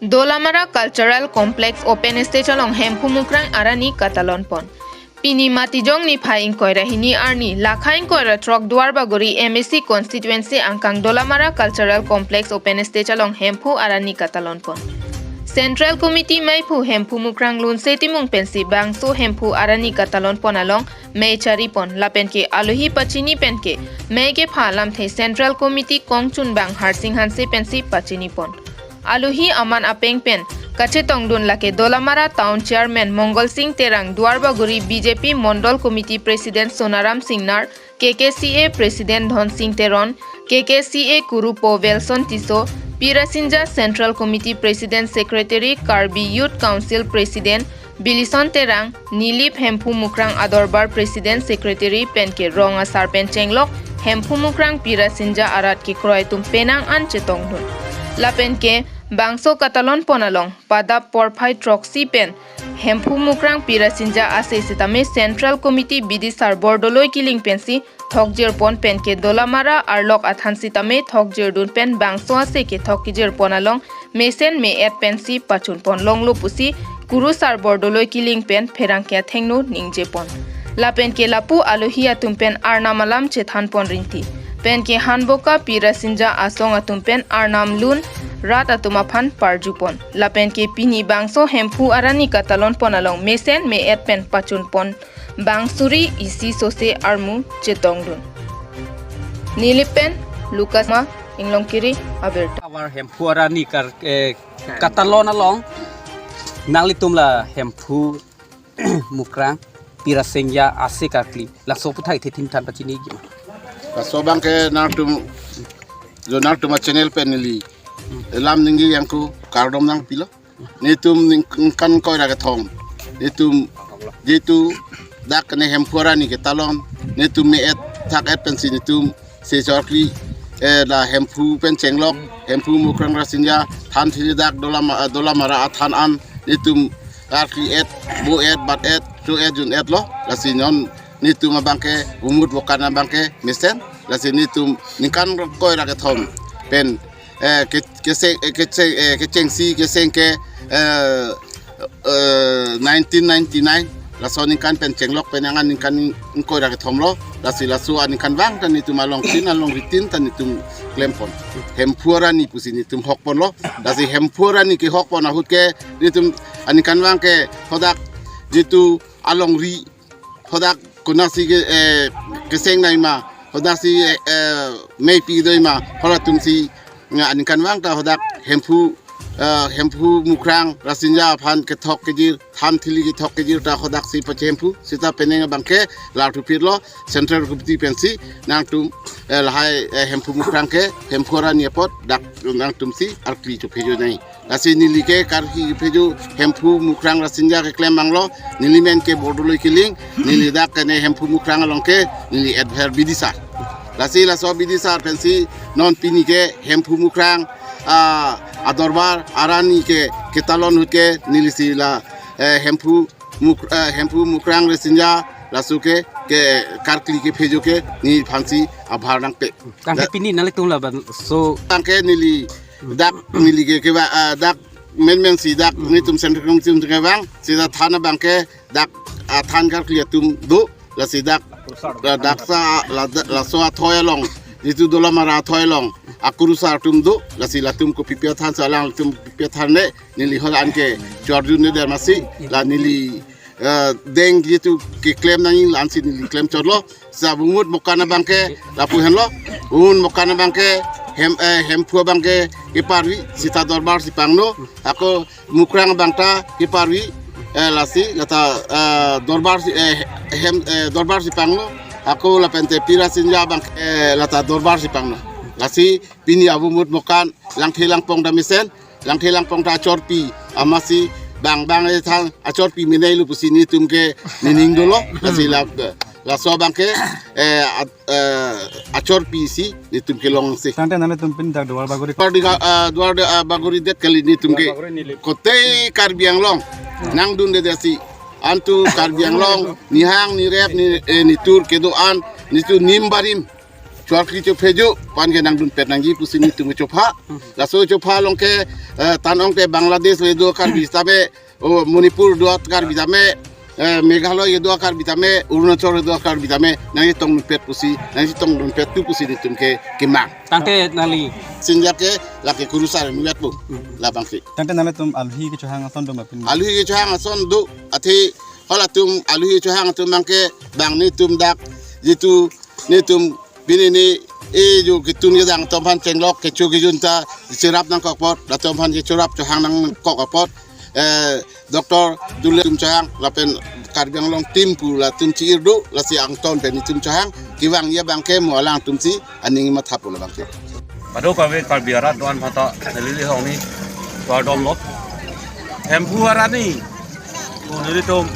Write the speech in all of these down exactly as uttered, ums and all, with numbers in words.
Dolamara Cultural Complex Open Stage along Hemphu Mukrang arani katalon pon. Pini Matijong niphai ingkoi ra hini arni, lakha ingkoi ra throk Duarbagori M A C constituency angkang Dolamara Cultural Complex Open Stage along Hemphu arani katalon pon. Central Committee meiphu Hemphu Mukrang Lunse Timung pensi bangso Hemphu arani katalon pon along mei chari pon, lapen ke alohi pachini pen ke mei kepha lamthe Central Committee kongchunbang Harsing Hanse pensi pachini pon. Alohi aman apeng pen kachetongdun lake Dolamara Town Chairman Mongol Sing Terang, Duarbagori B J P Mondol Committee President Sonaram Singnar, K K C A President Dhon Sing Teron, K K C A Kurupo Welson Tisso, Pirasinja Central Committee President Secretary, Karbi Youth Council President Bilison Terang, Nilip Hemphu Mukrang Adorbar President Secretary pen ke rong asar pen chenglok Hemphu Mukrang Pirasinja arat kekroi atum penang an chetongdun. Lapen ke bangso katalon pon along padap porphai throksi pen Hemphu Mukrang Pirasinja ase sitame Central Committee bidisar bordoloi kiling pensi thokjir pon pen ke Dolamara arlok athan sitame thokjirdun pen bangso ase kethok kejir pon along mesen me-et pensi pachun pon longlo pusi kurusar bordoloi kiling pen pherangke athengno ningje pon. Lapen ke lapu alohi atum pen arnam alam chethan pon rinti. Pen ke Hanboka Pirasinja asong atum pen arnam lun rat atum aphan parju pon. Lapen ke pini bangso Hemphu arani katalon pon along mesen me-et pen pachun pon bang suri isi sose armu chetongdun. Nilip pen Lucas Ma, Inglongkiri, abirta. Our Hemphu arani kar, eh, katalon along nanglitum la Hemphu Mukrang Pirasinja ase karkli laso aputhak the thim than pachini ji. Laso abang ke nangtum, jo nangtum a channel pen neli lam ningje yang ku kardom nangpilo. Netum ning-, ningkan ingkoi ra kethom. Netum jitu dak ne Hemphu arani ketalon. Netum me-et thak-et pensi netum se chorkli, eh, la Hemphu pen chenglok, Hemphu Mukrang Rasinja, than thili dak Dolam-, eh, Dolamara athan an, netum arkli-et, bo-et, bat-et, cho-et, jun-et lo, lasi non netum abang ke, umut bokan abang ke, mesen, lasi netum ningkan ingkoi ra kethom pen, eh, ke, kese, eh, kese, eh, kechengsi, keseng ke, eh, eh, nineteen ninety-nine, laso aningkan pen chenglok pen angan ningkan ingkoi ra kethom lo, lasi laso aningkanvang ta netum alongtin, alongritin ta netum klem pon. Hemphu arani pusi netum hok pon lo, lasi Hemphu arani kehok pon ahut ke netum aningkanvang ke hadak jitu alongri, hadak konatsi ke, eh, keseng nai ma, hadak si, eh, eh, meipi doi ma, halatum si, nga aningkanvang ta hadak Hemphu, eh, Hemphu Mukrang Rasinja aphan kethok kejir, than thili kethok kejir ta hadak si pache Hemphu, seta penang abang ke larthu phit lo, Central Committee pensi, nangtum, eh, lahai, eh, Hemphu Mukrang ke, Hemphu arani apot, dak nangtum si, arkli chophejo nai. Lasi neli ke karkli phejo Hemphu Mukrang Rasinja keklem abang lo, neli men ke bordoloi kiling, neli dak ke ne Hemphu Mukrang along ke, neli adver bidisar. Lasi laso bidisar pensi non pini ke Hemphu Mukrang, ah, adorbar arani ke ketalon ahut ke neli si la, eh, Hemphu Muk-, eh, Hemphu Mukrang Rasinja laso ke, ke karkli kephejo ke nephansi abhar nangpe. Tangke pini nanglitum laban so tangke neli dak neli ke, ke ba, ah, dak menmen si dak netum Central Committee atum kevang, seta than abang ke dak, ah, than karkli atum do, lasi dak, ah, dak sa, la, laso athoi along, jitu Dolamara athoi along, akurusar atum do, lasi latum kopi pi athan, salang latum kopi pi athan ne, neli hol anke chorjun ne der masi, la neli, eh, deng jitu keklem nangji la-an si neli klem chot lo, sa umut bokan abang ke, lapu henlo, umut bokan abang ke, Hem, eh, Hemphu abang ke, keparvi, seta dorbar si pangno, ako Mukrang abang ta, keparvi, eh, lasi, lata, eh, dorbar si, eh, Hem, eh, dorbar si pangno, ako lapen te Pirasinja abang, eh, lata dorbar si pangno. Lasi, pini abu umut bokan, Langthe Langpong ta mesen, Langthe Langpong ta achorpi, amatsi bang bang e thang, achorpi menei lo pusi netum ke nening dolo, lasi la, laso abang ke, eh, at, eh, achorpi si netum kelong si. Tangte nanglitum pini dak Duar Bagori. Duar di, eh, Duar di, eh, Bagori det kali netum ke. Duar Bagori neli. Kotei Karbi Anglong, nangdunde desi. Antu Karbi Anglong, nihang, nirep, ni, eh, nitur kedo-an, netum nim barim. Duar kri chopheju aphan ke nangdunpet nangji pusi nelitum chopha. Laso chopha along ke, eh, tan ong te Bangladesh le do Karbi tame, o Manipur do Karbi tame, eh, Meghalaya do Karbi tame, Arunachal do Karbi tame, nangchetongdunpet pusi, nangchetongdunpet tu pusi nelitum ke kemang. Tangte nangli. Sinjak ke lake kurusar miwat pu. Hmm. Labang si. Tangte nanglitum alohi kechohang ason do ma pini? Alohi kechohang ason do, athe halatum alohi kechohang atum abang ke bang nelitum dak jitu nelitum pini ni e ju ketun kedang atum aphan chenglok kecho kejun ta cherap nangkok apot, latum aphan kecherap chohang nangkok apot, eh, Doctor Tuliram Ronghang lapen Karbi Anglong team pu latum chi-ir do, lasi angton pen nelitum chohang, kevangji abang ke mo alangtum si aning matha pu labang ke. Pado kave Karbi arat do-an aphan ta neli hong ni kardom lo. Hemphu arni pu nelitum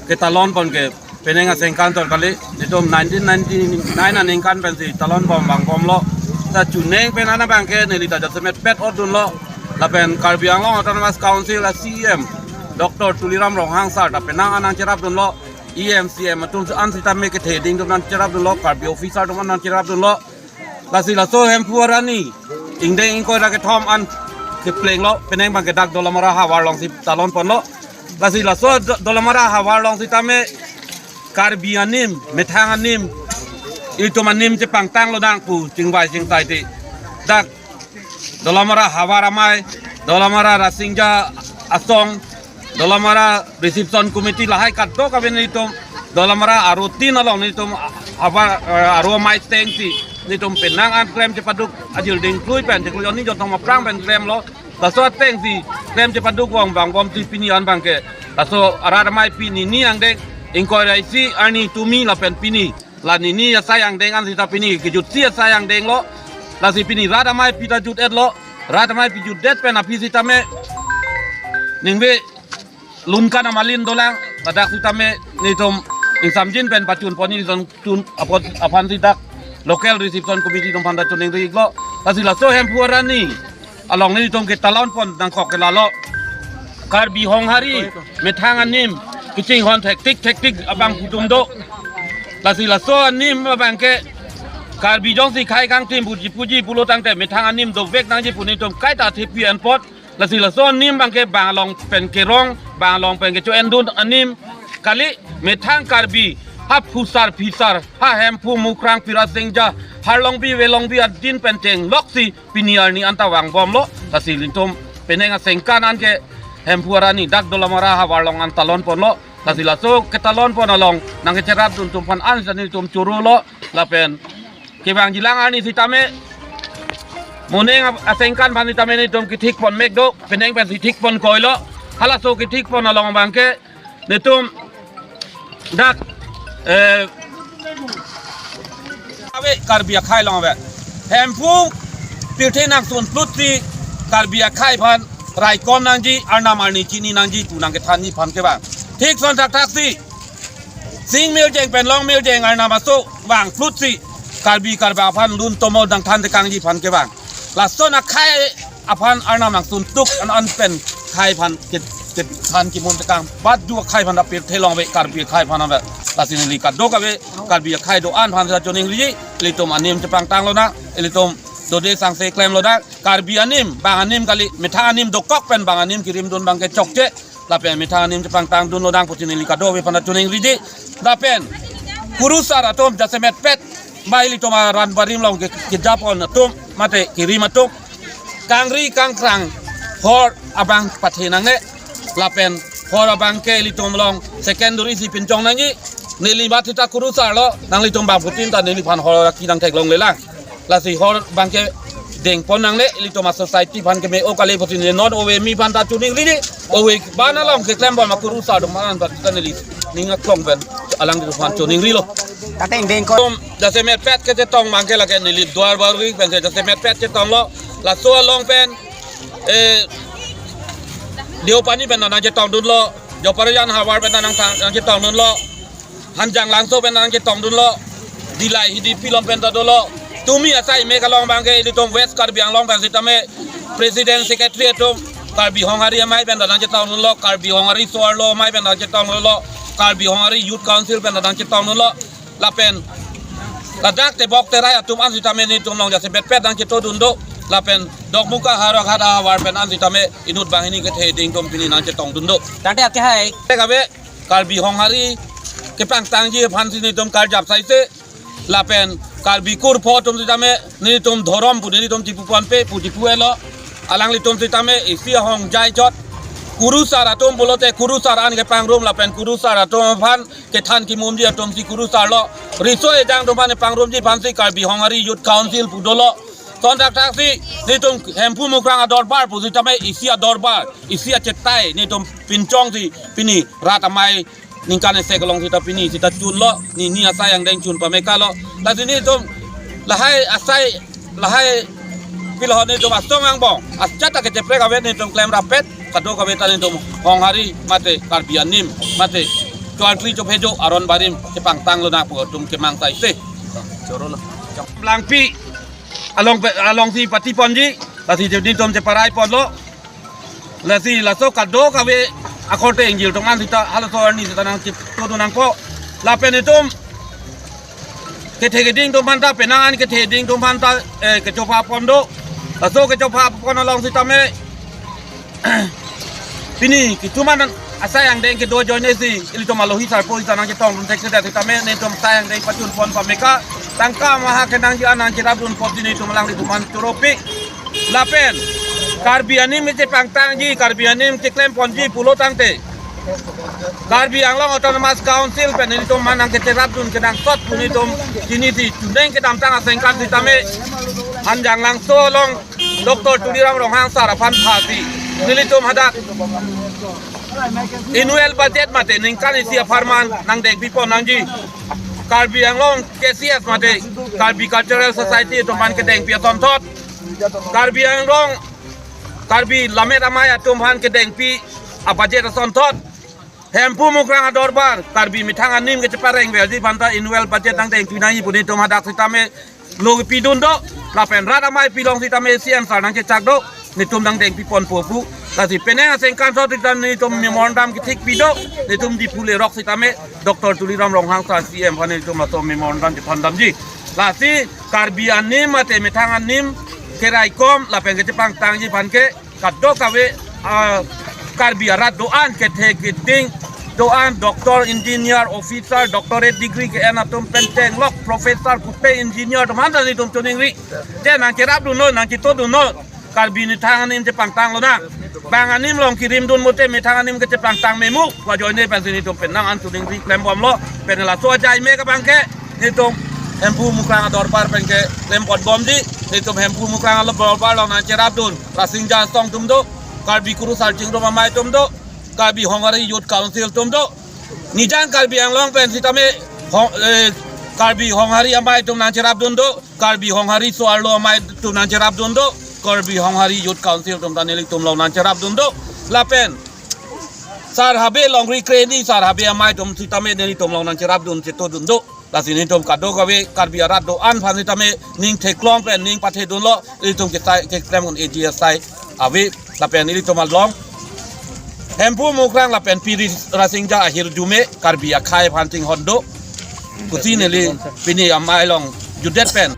ketalon pon ke penang asengkan tor kali, nelitum nineteen ninety-nine aningkan pensi talon bom vangbomlo. Ta chuneng pen ana abang ke neli ta jasemet pet odunlo. Lapen Karbi Anglong Autonomous Council a C E M Doctor Tuliram Ronghang sir ta penang an nangcherapdunlo. E M, C E M atum an sitame kethe ding atum nangcherapdunlo. Karbi officer atum an nangcherapdunlo. Lasi laso Hemphu arni ingdeng ingkoi ra kethom an keplenglo, penang abang ke dak Dolamara havar along si talon ponlo. Lasi laso Do-, Dolamara havar along sitame Karbi anim, methang anim, itum anim chepangtang lonang pu chingvai chingsai ti. Dak Dolamara havar amei, Dolamara Rasingja asong, Dolamara Reception Committee lahai kadokave nelitum Dolamara aro tin along nelitum havar, eh, aro amei ateng si nelitum penang an klem chepaduk ajil ding klui pen, cheklui oni jothom aphrang pen klemlo. Laso ateng si klem chepaduk vang vangbom si pini an abang ke laso arat amei pini ni angdeng ingkoi ra isi arni tumi lapen pini la nini asai angdeng an sita pini kejutsi asai angdeng lo. Lasi pini rat amei pi ta jut-et lo. Rat amei pi jutdet pen aphi sitame ningve lunkan amalin dolang. Ladak sitame nelitum ingsamjin pen pachun pon ni son tun apot aphan si dak local reception committee atum aphan ta choningri-iklo. Lasi laso Hemphu arni along nelitum ketalon pon nangkok ke lalo. Karbi Honghari methang anim kachinghon thektik thektik abang kutum do. Lasi laso anim abang ke Karbi jongsi khei kangthim puji puji pulo tangte methang anim dovek nangji pu nelitum kaita thepi anpot. Lasi laso anim abang ke bang along pen kerong, bang along pen kecho-endun anim kali, methang Karbi ha phusar phisar, ha Hemphu Mukrang Pirasingja, Harlongbi Velongbi adin pen chenglok si pini arni anta vangbomlo. Lasi nelitum penang asengkan an ke Hemphu arni dak Dolamara havar along an talon ponlo. Lasi laso ketalon pon along nangkecherapdun atum aphan an sani nelitum chorolo. Lapen kevangjilang arni sitame moneng ap-, asengkan aphan sitame nelitum kethik pon mek do, penang pensi thik pon koilo. Halaso kethik pon along abang ke nelitum dak, eh, ave Karbi akhei along ave. Hemphu pirthe nangsun plutsi Karbi akhei aphan raikom nangji, arnam arni chini nangji pu nangkethanji aphan kevang. Thik son thakthak si Sing Mirjeng pen Long Mirjeng arnam aso vang plutsi Karbi Karbang aphan lun tomo nangthan tekangji aphan kevang. Lason akhei aphan arnam nangsun tuk an an pen khei aphan ke, kethan kimun tekang. Bat du akhei aphan ta pirthe along ave, Karbi akhei aphan ave. Lasi neli kadokave Karbi akhei do-an aphan ta choningriji, ilitum anim chepangtang lonang, ilitum dode sangse klem lonang. Karbi anim, bang anim kali, methang anim dokok pen bang anim kirimdun abang ke chokche. Lapen methang anim chepangtangdun lonang pusi neli kadokave aphan ta choningriji. Lapen kurusar atum jasemet pet, bai ilitum aran barim along ke, kejapon atum mate kirim atum, kangri kangkrang hor abang pathe nangne. Lapen hor abang ke ilitum along secondary si pinchong nangji. Neli mati ta kurusar lo, nanglitum bangphutin ta neliphan hor aki nangtheklonglelang. Lasi hor abang ke dengpon nangne, ilitum a-society aphan keme-o kali pusi ne non ove mi aphan ta choningriji, ove ban along keklem bom akurusar atum an ta neli ning aklong pen alangtum aphan choningrilo. Tateng dengkon. Atum jasemet pet kechetong abang ke lake neli Duar Bagori pensi jasemet pet chetonglo. Laso along pen, eh, Deopani pen nangchetongdunlo, Joparejan havar pen nang, nangchetongdunlo. Hanjanglangso pen nangchetongdunlo, Dillai Hidi Pilon pen ta dolo. Tumi asai mek along abang ke ilitum West Karbi Anglong pen sitame President Secretary atum Karbi Honghari amei pen ta nangchetongdunlo, Karbi Honghari so-arlo amei pen nangchetongdunlo, Karbi Honghari Youth Council pen ta nangchetongdunlo. Lapen Ladak tebok terai atum an sitame nelitum along jasemet pet nangchetodun do. Lapen Dokmoka Howraghat ahavar pen an sitame inut banghini kethe ding atum pini nangchetongdun do. Tangte ake hai. Te kave Karbi Honghari kepangtangji aphan si nelitum karjap saise. Lapen Karbi kurpho atum sitame nelitum dhorom pu nelitum chipuponpe pu chipu-etlo. Alanglitum sitame isi ahongjai chot. Kurusar atum pulote kurusar an kepangrum lapen kurusar atum aphan kethan kimumji atum si kurusarlo. Riso ejang atum aphan pangrumji aphan si Karbi Honghari Youth Council pu dolo. Lason thakthak si nelitum Hemphu Mukrang adorbar pu sitame isi adorbar, isi achetai nelitum pinchong si pini rat amei ningkan isi along sita pini sita chunlo, ne ne asai angdeng chun pamekalo. Lasi nelitum lahai asai, lahai pilo nelitum asong angbong, asjata kacheprek ave nelitum klem rappet, kadokave ta nelitum Honghari mate Karbi anim mate choarkli chophejo aron barim kepangtang lonang pu atum kemang saise. Langpi along pe, along si patiponji, lasi nelitum cheparai ponlo. Lasi laso kadokave akorte ingjir atum an sita halaso arni sita nangchetodun nangpo. Lapen itum kethe keding atum aphanta, penang an kethe ding atum aphanta, eh, kechopha pon do. Laso kechopha pon along sitame pini kisuman asai angdeng kedo ajoine si ilitum alohi sarpo sita nangchetongdun thekthedet sitame nelitum asai angdeng pachun pon pameka, tangka maha kenangji an nangcherapdun apotsi nelitum alanglitum aphan choropi. Lapen Karbi anim kechepangtangji, Karbi anim cheklem ponji pulo tangte Karbi Anglong Autonomous Council pen nelitum aphan nangkecherapdun kenangsot pu nelitum chinisi chuneng kedamtang aningkan sitame Hanjanglangso along Doctor Tuliram Ronghang sir aphan phasi nelitum hadak annual budget mate ningkan isi apharman nangdengpi pon nangji. Karbi Anglong K C S mate Karbi Cultural Society atum aphan kedengpi asonthot, Karbi Anglong Karbi Lammet Amei atum aphan kedengpi abudget asonthot, Hemphu Mukrang adorbar Karbi methang anim kechepareng verji aphanta annual budget nangdengpi nangji pu nelitum hadak sitame lo kepidun do. Lapen rat amei pilong sitame C M sir nangchechak do, nelitum nangdengpi ponpo pu. Lasi penang aningkan sot sita nelitum memorandum kethikpi do, nelitum Diphu lerok sitame Doctor Tuliram Ronghang sir C M aphan nelitum laso memorandum chephandamji. Lasi Karbi anim mate methang anim keraikom lapen kechepangtangji aphan ke kadokave, ah, Karbi arat do-an kethe keding do-an doctor, engineer, officer, doctorate degree ke-en atum pen chenglok professor, kote engineer atum aphanta nelitum choningri. Te nangcherapdunnon, nangchetodunnon. Karbi methang anim chepangtang lonang. Bang anim along kirimdun mate methang anim kechepangtang memu. Pu ajoine pensi nelitum penang an choningri klembomlo. Pen laso ajai me ke abang ke nelitum Hemphu Mukrang adorbar pen ke klem ponbomji. Nelitum Hemphu Mukrang adorbar along nangcherapdun Rasinja Song atum do, Karbi Kurusar Chingrum Amei atum do, Karbi Honghari Youth Council atum do. Nijang Karbi Anglong pen sitame Hong-, eh, Karbi Honghari Amei atum nangcherapdun do, Karbi Honghari so-arlo amei atum nangcherapdun do, Karbi Honghari Youth Council atum ta nelitum along nangcherapdun do. Lapen Sar Habe Longri Kreni, Sar Habe amei atum sitame nelitum along nangcherapdun chetodun do. Lasi nelitum kadokave Karbi arat do-an aphan sitame ning theklong pen ning pathedunlo, nelitum kesai keklem un A G S I ave. Lapen nelitum along Hemphu Mukrang lapen Pi Ris-, Rasinja ahirjume Karbi akhei aphan chinghon do. Kusi neli pini amei along jutdet pen